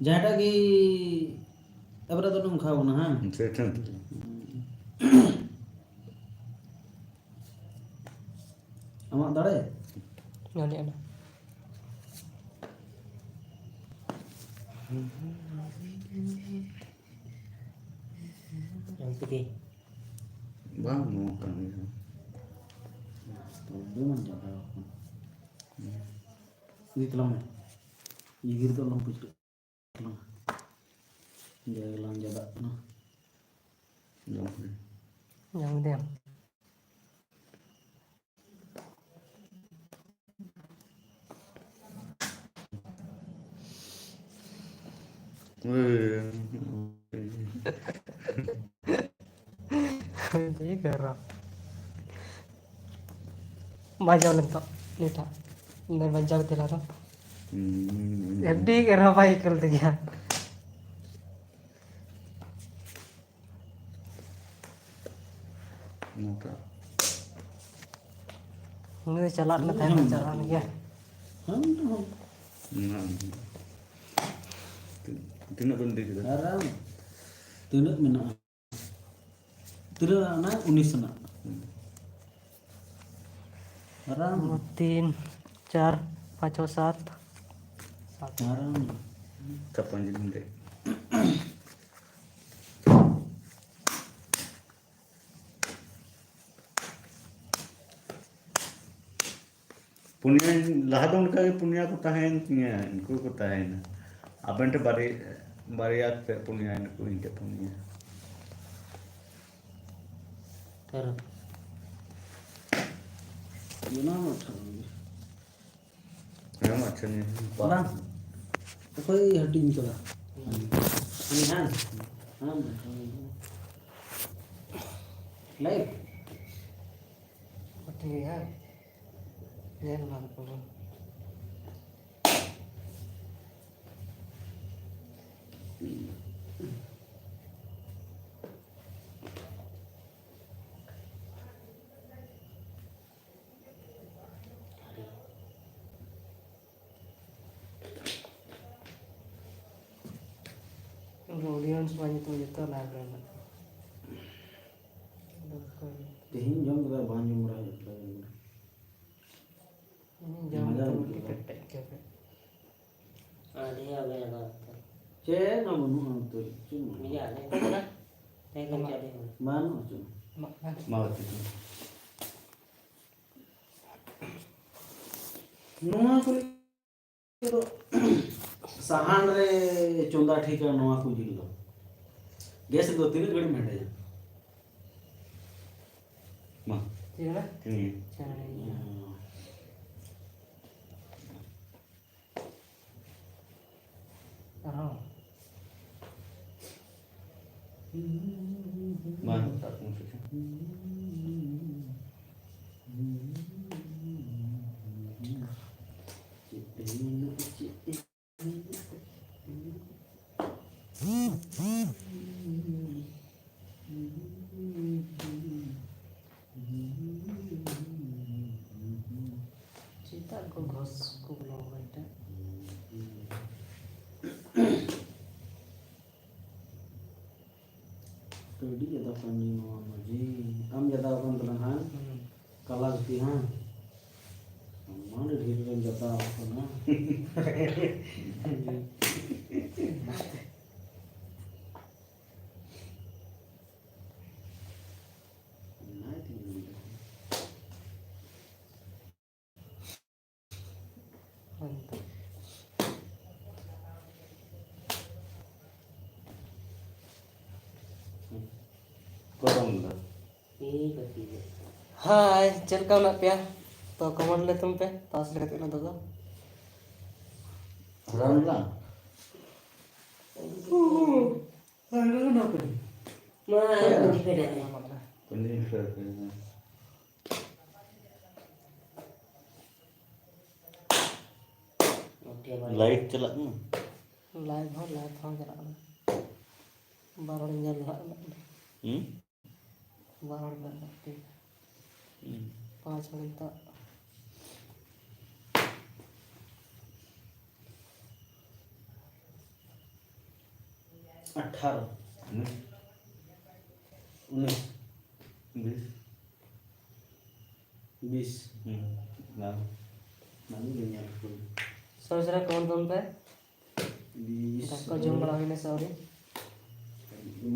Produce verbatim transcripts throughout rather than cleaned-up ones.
ᱡᱟᱦᱟᱸᱴᱟᱜ ᱜᱮ ᱮᱵᱟᱨᱮ ᱫᱚ ᱱᱚᱝᱠᱟ ᱵᱚᱱᱟ, ᱦᱮᱸ? ᱥᱮᱴᱷᱮᱱ᱾ ᱟᱢᱟᱜ ᱫᱟᱲᱮ? ᱱᱚᱰᱮ ᱚᱱᱟ᱾ ᱚᱞᱪᱤᱠᱤ᱾ ᱵᱟᱝ, ᱱᱚᱣᱟ ᱠᱟᱱ ᱜᱮᱭᱟ᱾ ᱛᱚᱵᱮ ᱢᱟ ᱡᱟᱫᱟ ᱠᱟᱱᱟ᱾ ᱤᱫᱤ ᱛᱟᱞᱟᱝ ᱢᱮ᱾ ᱤᱭᱟᱹ ᱫᱚ ᱟᱞᱚᱢ ᱯᱟᱹᱪᱨᱟᱹᱜ ᱛᱟᱞᱟᱝᱟ᱾ ᱡᱟ ᱜᱮᱞᱟᱝ ᱡᱟᱫᱟᱜ ᱠᱟᱱᱟ᱾ ᱡᱚᱢ ᱠᱮᱫᱟᱢ? ᱵᱟᱧᱪᱟᱣ ᱞᱮᱱ ᱛᱚ, ᱱᱤᱛᱟᱜ ᱵᱟᱧᱪᱟᱣ ᱠᱟᱛᱮ ᱞᱟᱦᱟ ᱫᱚ᱾ ᱦᱩᱸ᱾ ᱟᱹᱰᱤ ᱜᱮ ᱨᱚᱦᱚᱭ ᱠᱟᱱ ᱛᱤᱧᱟ᱾ ᱱᱚᱝᱠᱟ᱾ ᱩᱱᱤ ᱫᱚ ᱪᱟᱞᱟᱜ ᱠᱟᱱ ᱛᱟᱦᱮᱸᱱᱟ, ᱪᱟᱞᱟᱜ ᱠᱟᱱ ᱜᱮᱭᱟ᱾ ᱦᱮᱸ, ᱚᱱᱟ ᱛᱤᱱᱟᱹᱜ ᱵᱮᱱ ᱤᱫᱤ ᱠᱮᱫᱟ? ᱟᱨ ᱟᱢ ᱛᱤᱱᱟᱹᱜ ᱢᱮᱱᱟᱜᱼᱟ? ᱛᱤᱱᱟᱹᱜ ᱟᱱᱟ? ᱩᱱᱤᱥ ᱟᱱᱟ᱾ ᱟᱨ ᱟᱢ? ᱛᱤᱱ, ᱪᱟᱨ, ᱯᱟᱸᱪ, ᱪᱷᱚ, ᱥᱟᱛ᱾ ᱟᱨ ᱟᱢ? ᱪᱷᱟᱯᱯᱟᱱ ᱡᱤᱞ ᱦᱩᱭ ᱫᱟᱲᱮᱭᱟᱜᱼᱟ᱾ ᱯᱩᱱᱭᱟᱹ, ᱞᱟᱦᱟ ᱫᱚ ᱚᱱᱠᱟ ᱜᱮ ᱯᱩᱱᱭᱟ ᱠᱚ ᱛᱟᱦᱮᱸᱭᱮᱱ ᱛᱤᱧᱟᱹ, ᱩᱱᱠᱩ ᱠᱚ ᱛᱟᱦᱮᱸᱭᱮᱱᱟ᱾ ᱟᱵᱮᱱ ᱴᱷᱮᱱ ᱵᱟᱨᱭᱟ, ᱵᱟᱨᱭᱟ ᱯᱮ ᱯᱩᱱᱭᱟ, ᱱᱩᱠᱩ ᱤᱧ ᱴᱷᱮᱱ ᱯᱩᱱᱭᱟ᱾ ᱚᱱᱟ ᱢᱟ ᱴᱷᱟᱹᱣ ᱜᱮ᱾ ᱦᱮᱸ, ᱢᱟ ᱟᱪᱪᱷᱟ, ᱱᱤᱭᱟᱹ ᱵᱟᱝ᱾ ᱚᱠᱚᱭ ᱦᱟᱹᱴᱤᱧ ᱠᱟᱫᱟ? ᱩᱱᱤ ᱦᱟᱝ? ᱦᱮᱸ, ᱞᱟᱹᱭ᱾ ᱴᱷᱤᱠ ᱜᱮᱭᱟ, ᱦᱮᱸ᱾ ᱧᱮᱞ ᱵᱟᱝ ᱠᱚ᱾ ᱚᱰᱤᱭᱮᱱᱥ ᱢᱟ ᱱᱤᱛᱚᱜ ᱡᱚᱛᱚ ᱞᱟᱭᱤᱵᱷ ᱨᱮ ᱢᱮᱱᱟᱜ ᱠᱚᱣᱟ᱾ ᱛᱮᱦᱮᱧ ᱡᱚᱢ ᱠᱮᱫᱟ, ᱵᱟᱝ ᱡᱚᱢ ᱵᱟᱲᱟ ᱦᱩᱭᱩᱜ ᱠᱟᱱᱟ᱾ ᱤᱧ ᱡᱚᱢ ᱢᱟᱡᱟ ᱠᱟᱛᱮ ᱵᱩᱡᱷᱟᱹᱣ ᱢᱤᱫᱴᱮᱡ ᱠᱟᱱᱟ᱾ ᱯᱮᱴᱮᱡ ᱠᱟᱛᱮ᱾ ᱟᱹᱰᱤ ᱟᱹᱰᱤ ᱞᱟᱜᱟᱣ ᱛᱮ᱾ ᱪᱮᱫ ᱦᱚᱸ ᱵᱟᱹᱱᱩᱜᱼᱟ ᱱᱤᱛᱚᱜ, ᱪᱮᱫ ᱦᱚᱸ ᱵᱟᱹᱱᱩᱜᱼᱟ᱾ ᱢᱮᱱᱟᱜ ᱞᱮ᱾ ᱛᱮᱦᱮᱧ ᱫᱚ ᱪᱮᱫ ᱦᱚᱸ ᱵᱟᱹᱱᱩᱜᱼᱟ᱾ ᱵᱟᱹᱱᱩᱜᱼᱟ ᱪᱮᱫ ᱦᱚᱸ᱾ ᱢᱟ-, ᱢᱟ-, ᱢᱟ ᱵᱟᱹᱛᱤ ᱠᱚ᱾ ᱱᱚᱣᱟ ᱠᱚᱨᱮ ᱫᱚ ᱥᱟᱦᱟᱱ ᱨᱮ ᱪᱚᱸᱫᱟ ᱴᱷᱤᱠᱟ ᱱᱚᱣᱟ ᱠᱚ ᱡᱤᱞ ᱫᱚ᱾ ᱜᱮᱥ ᱨᱮᱫᱚ ᱛᱤᱱᱟᱹᱜ ᱜᱷᱟᱹᱲᱤᱡ ᱮᱢ ᱦᱮᱰᱮᱡᱟ? ᱢᱟ᱾ ᱪᱮᱫ ᱠᱟᱱᱟ? ᱛᱤᱱᱟᱹᱜ? ᱪᱷᱟᱲᱤ᱾ ᱦᱩᱸ᱾ ᱟᱨᱦᱚᱸ᱾ ᱵᱟᱝ, ᱥᱟᱵ ᱠᱚᱢ ᱥᱮ ᱪᱮᱫ? ᱪᱮᱫᱟᱜ ᱠᱚ ᱜᱷᱚᱥ ᱠᱚ ᱵᱚᱞᱚ ᱟᱠᱟᱱ ᱛᱮ? ᱟᱹᱰᱤ ᱡᱟᱫᱟ ᱯᱟᱹᱱᱤ ᱱᱚᱣᱟ ᱢᱟᱹᱡᱷᱤ᱾ ᱟᱢ ᱡᱟᱫᱟ ᱟᱠᱟᱱ ᱛᱟᱞᱟᱝ ᱦᱟᱸ? ᱦᱩᱸ᱾ ᱠᱟᱞᱟ ᱜᱩᱯᱤ ᱦᱟᱸ? ᱢᱟᱱᱮ ᱰᱷᱮᱨ ᱨᱮᱢ ᱡᱟᱫᱟ ᱟᱠᱟᱱᱟ᱾ ᱚᱱᱟ ᱛᱤᱧ ᱢᱮᱱᱫᱟ᱾ ᱦᱳᱭ᱾ ᱚᱠᱚᱭ ᱵᱟᱢ ᱢᱮᱱᱫᱟ? ᱦᱟᱭ, ᱪᱮᱫ ᱞᱮᱠᱟ ᱢᱮᱱᱟᱜ ᱯᱮᱭᱟ? ᱛᱚ, ᱠᱚᱢᱮᱱᱴ ᱞᱮ ᱛᱟᱵᱚᱱ ᱯᱮ, ᱛᱟᱥ ᱞᱮ ᱜᱟᱛᱮᱜ ᱠᱟᱱᱟ ᱱᱤᱛᱚᱜ ᱫᱚ᱾ ᱨᱟᱱ ᱞᱟᱝ? ᱢᱟ, ᱯᱟᱹᱧᱪᱤ ᱯᱷᱮᱰ ᱟᱞᱮ᱾ ᱯᱟᱹᱧᱪᱤ ᱯᱷᱮᱰ ᱟᱞᱮ, ᱦᱮᱸ᱾ ᱞᱟᱭᱤᱵᱷ ᱪᱟᱞᱟᱜ ᱠᱟᱱᱟ? ᱞᱟᱭᱤᱵᱷ ᱦᱚᱸ, ᱞᱟᱭᱤᱵᱷ ᱦᱚᱸ ᱪᱟᱞᱟᱜ ᱠᱟᱱᱟ᱾ ᱵᱟᱨ ᱦᱚᱲ ᱧᱮᱞ ᱨᱮᱱᱟᱜ ᱢᱮᱱᱟᱜᱼᱟ᱾ ᱦᱩᱸ? ᱵᱟᱨ ᱦᱚᱲ ᱢᱮᱱᱟᱜ ᱞᱟᱹᱠᱛᱤ᱾ ᱦᱩᱸ᱾ ᱯᱟᱸᱪ ᱦᱚᱲ ᱱᱤᱛᱚᱜ᱾ ᱟᱴᱷᱟᱨᱚ᱾ ᱦᱩᱸ᱾ ᱩᱱᱤᱥ᱾ ᱵᱤᱥ᱾ ᱵᱤᱥ᱾ ᱦᱩᱸ᱾ ᱵᱟᱝ᱾ ᱵᱟᱝ ᱜᱮ ᱧᱮᱞ ᱦᱩᱭ᱾ ᱥᱚᱨᱮᱥ ᱨᱮ ᱠᱚᱢᱮᱱᱴ ᱛᱟᱵᱚᱱ ᱯᱮ᱾ ᱵᱤᱥ᱾ ᱫᱟᱠᱟ ᱠᱚ ᱡᱚᱢ ᱵᱟᱲᱟ ᱦᱩᱭᱱᱟ ᱥᱮ ᱟᱹᱣᱨᱤ?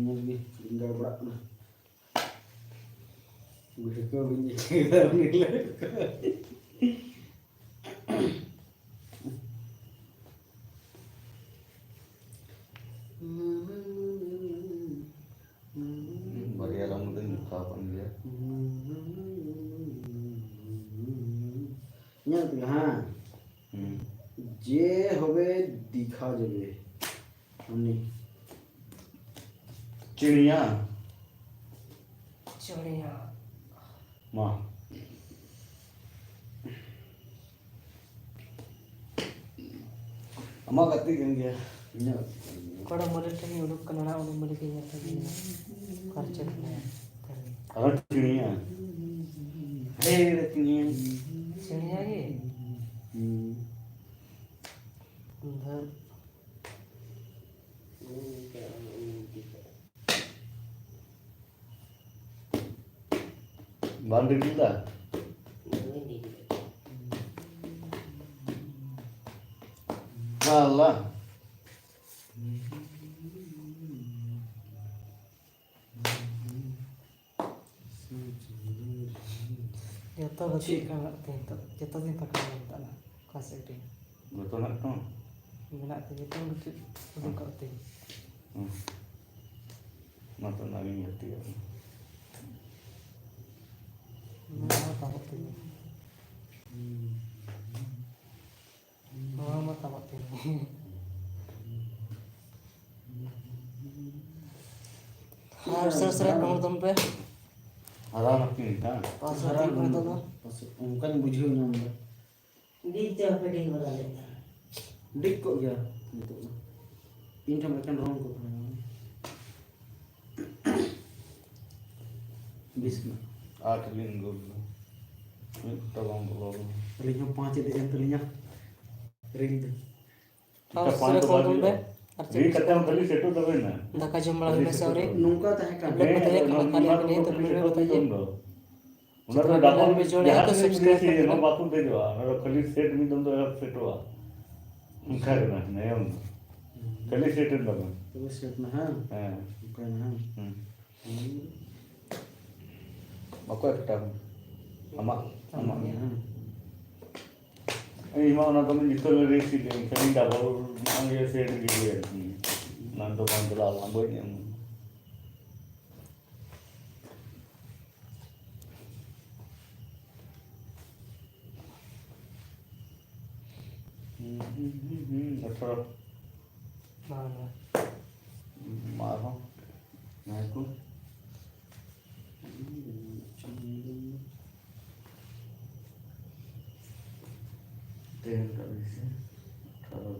ᱧᱮᱞ ᱜᱮ ᱵᱮᱸᱜᱟᱲ ᱵᱟᱲᱟᱜ ᱠᱟᱱᱟ᱾ ᱵᱩᱡᱷᱟᱹᱣ ᱠᱚ ᱵᱟᱹᱧ ᱵᱩᱡᱷᱟᱹᱣ ᱠᱮᱫᱟ ᱩᱱᱤ ᱞᱟᱹᱭ ᱠᱚ᱾ ᱵᱟᱨᱭᱟ ᱨᱟᱱ ᱫᱚᱧ ᱡᱚᱠᱷᱟᱣ ᱟᱠᱟᱱ ᱜᱮᱭᱟ᱾ ᱧᱮᱞ ᱯᱮ ᱦᱟᱸᱜ᱾ ᱦᱩᱸ᱾ ᱡᱮ ᱦᱚᱵᱮ ᱫᱤᱠᱷᱟ ᱡᱟᱵᱮ᱾ ᱩᱱᱤ᱾ ᱪᱤᱲᱤᱭᱟ᱾ ᱪᱤᱲᱤᱭᱟ᱾ ᱢᱟ᱾ ᱟᱢᱟᱜ ᱜᱟᱛᱮ ᱠᱟᱱ ᱜᱮᱭᱟ᱾ ᱤᱧᱟᱹᱜ ᱜᱟᱛᱮ ᱠᱟᱱ ᱜᱮᱭᱟ᱾ ᱚᱠᱟᱴᱟᱜ ᱢᱟᱹᱞᱤᱠ ᱴᱷᱮᱱ ᱩᱰᱩᱠ ᱠᱟᱱᱟ ᱱᱟᱦᱟᱜ, ᱩᱱᱤ ᱢᱟᱹᱞᱤᱠ ᱤᱧ ᱧᱮᱞ ᱠᱟᱫᱮᱭᱟ᱾ ᱚᱠᱟ ᱨᱮ ᱪᱮᱫ ᱢᱮᱱᱟᱭᱟ? ᱟᱨᱚ ᱪᱤᱲᱤᱭᱟ᱾ ᱦᱮᱸ, ᱪᱤᱲᱤᱭᱟ᱾ ᱪᱤᱲᱤᱭᱟ ᱜᱮ? ᱦᱩᱸ᱾ ᱫᱷᱟᱹᱨ᱾ ᱵᱟᱢ ᱰᱤᱞᱤᱴ ᱞᱮᱫᱟ? ᱥᱟᱞᱟ᱾ ᱡᱚᱛᱚ ᱜᱟᱛᱮᱜ ᱠᱟᱱ ᱢᱮᱱᱟᱜ ᱛᱤᱧ ᱱᱤᱛᱚᱜ, ᱡᱚᱛᱚ ᱫᱤᱱ ᱯᱷᱟᱸᱠᱟ ᱢᱮᱱᱟᱜ ᱛᱟᱞᱮ᱾ ᱚᱠᱟ ᱥᱮᱫ ᱨᱮ? ᱡᱚᱛᱚ ᱢᱮᱱᱟᱜ ᱛᱟᱢᱟ? ᱢᱮᱱᱟᱜ ᱛᱤᱧ, ᱡᱚᱛᱚ ᱜᱟᱛᱮᱜ ᱩᱰᱩᱠ ᱠᱟᱜ ᱛᱤᱧ᱾ ᱦᱩᱸ᱾ ᱚᱱᱟ ᱛᱚ ᱚᱱᱟ ᱜᱤᱧ ᱜᱟᱛᱮᱜ ᱠᱟᱱᱟ᱾ ᱱᱚᱣᱟ ᱦᱚᱸ ᱛᱟᱵᱚᱜ ᱛᱤᱧᱟ᱾ ᱱᱚᱣᱟ ᱢᱟ ᱛᱟᱵᱚᱜ ᱛᱤᱧᱟ᱾ ᱟᱨ ᱥᱟᱨ ᱥᱟᱨ ᱠᱚᱢᱮᱱᱴ ᱛᱟᱵᱚᱱ ᱯᱮ᱾ ᱦᱟᱨᱟ ᱱᱟᱯᱤ ᱦᱮᱸ᱾ ᱯᱟᱥ ᱦᱟᱨᱟ ᱦᱟᱹᱛᱤ ᱠᱚ ᱱᱤᱛᱚᱜ ᱫᱚ᱾ ᱯᱟᱥ ᱚᱱᱠᱟᱧ ᱵᱩᱡᱷᱟᱹᱣ ᱧᱟᱢ ᱮᱫᱟ᱾ ᱰᱤᱜᱽ ᱪᱚ ᱦᱟᱯᱮ ᱰᱤᱜᱽ ᱵᱟᱞᱟ ᱞᱮᱫ ᱛᱟᱦᱮᱸᱫ᱾ ᱰᱤᱜᱽ ᱠᱚᱜ ᱜᱮᱭᱟ ᱱᱤᱛᱚᱜ ᱫᱚ᱾ ᱤᱧ ᱴᱷᱮᱱ ᱢᱤᱫᱴᱮᱱ ᱨᱚᱝ ᱠᱚ ᱛᱟᱦᱮᱸ ᱠᱟᱱᱟ᱾ ᱵᱤᱥ ᱠᱟᱱᱟ᱾ ᱟᱴ ᱞᱤᱧ ᱜᱳᱞ ᱫᱚ᱾ ᱢᱤᱫᱴᱟ ᱵᱟᱝ ᱵᱚᱞᱚ ᱠᱟᱱᱟ᱾ ᱟᱹᱞᱤᱧ ᱦᱚᱸ ᱯᱟᱸᱪ ᱤᱫᱤ ᱮᱱ ᱛᱟᱹᱞᱤᱧᱟ᱾ ᱨᱤᱞ ᱫᱚ᱾ ᱪᱮᱠᱟ ᱯᱟᱸᱪ ᱫᱚ ᱵᱟᱭ ᱦᱩᱭᱩᱜᱼᱟ? ᱟᱨ ᱪᱮᱫ ᱞᱟᱹᱭ ᱠᱟᱛᱮ ᱦᱚᱸ ᱠᱷᱟᱹᱞᱤ ᱥᱮᱴᱚᱜ ᱛᱟᱵᱮᱱᱟ᱾ ᱫᱟᱠᱟ ᱡᱚᱢ ᱵᱟᱲᱟ ᱦᱩᱭᱱᱟ ᱥᱮ ᱟᱹᱣᱨᱤ? ᱱᱚᱝᱠᱟ ᱛᱟᱦᱮᱸ ᱠᱟᱱᱟ᱾ ᱦᱮᱸ, ᱠᱟᱛᱷᱟ ᱞᱟᱹᱭ ᱱᱚᱣᱟ ᱛᱟᱵᱚᱱ ᱠᱚ ᱯᱮ ᱞᱟᱹᱭ ᱥᱮᱴᱚᱜ ᱵᱟᱛᱟᱭᱟ᱾ ᱛᱟᱵᱚᱱ ᱫᱚ᱾ ᱚᱱᱟ ᱫᱚ ᱡᱚᱛᱚ ᱰᱟᱵᱚᱞ ᱦᱚᱲ ᱵᱮᱡᱚᱲ ᱡᱟᱦᱟᱸ ᱠᱚ ᱛᱤᱱᱟᱹᱜ subscribe ᱡᱤᱱᱤᱥ ᱠᱟᱛᱮ ᱦᱩᱭᱩᱜ, ᱱᱚᱣᱟ ᱵᱟᱠᱚ ᱫᱮᱡᱚᱜᱼᱟ᱾ ᱚᱱᱟ ᱫᱚ ᱠᱷᱟᱹᱞᱤ ᱥᱮᱴ ᱢᱤᱫ ᱫᱚᱢ ᱫᱚ ᱮᱦᱚᱵ ᱥᱮᱴᱚᱜᱼᱟ᱾ ᱚᱱᱠᱟ ᱠᱟᱱᱟ ᱱᱤᱭᱚᱢ ᱫᱚ᱾ ᱦᱩᱸ᱾ ᱠᱷᱟᱹᱞᱤ ᱥᱮᱴ ᱮᱱ ᱛᱟᱵᱚᱱ᱾ ᱛᱚᱵᱮ ᱥᱮᱴ ᱱᱟ, ᱦᱮᱸ? ᱦᱮᱸ᱾ ᱚᱱᱠᱟ ᱱᱟ, ᱦᱮᱸ? ᱦᱩᱸ᱾ ᱦᱩᱸ᱾ ᱵᱟᱠᱚ ᱮᱠᱴᱟ ᱟᱢᱟᱜ, ᱟᱢᱟᱜ ᱜᱮ᱾ ᱦᱮᱸ᱾ ᱤᱧ ᱢᱟ ᱚᱱᱟ ᱫᱚ ᱡᱚᱛᱚ ᱞᱮ ᱨᱮᱥᱤ ᱞᱮ, ᱮᱱᱠᱷᱟᱱ ᱤᱧ ᱰᱟᱵᱚᱞ ᱚᱱᱟ ᱜᱮ ᱥᱮᱴ ᱜᱤᱰᱤ ᱟᱨᱠᱤ᱾ ᱚᱱᱟ ᱫᱚ ᱵᱟᱝ ᱪᱟᱞᱟᱣ ᱞᱮᱱᱟ, ᱵᱟᱹᱧ ᱮᱢ᱾ ᱦᱩᱸ, ᱦᱩᱸ, ᱦᱩᱸ, ᱦᱩᱸ, ᱟᱴᱷᱟᱨᱚ᱾ ᱵᱟᱝ, ᱵᱟᱝ᱾ ᱟᱨᱦᱚᱸ ᱡᱟᱦᱟᱸᱭ ᱠᱚ᱾ ᱛᱮᱦᱮᱧ ᱠᱟᱹᱢᱤ ᱥᱮ ᱟᱴᱷᱟᱨᱚ᱾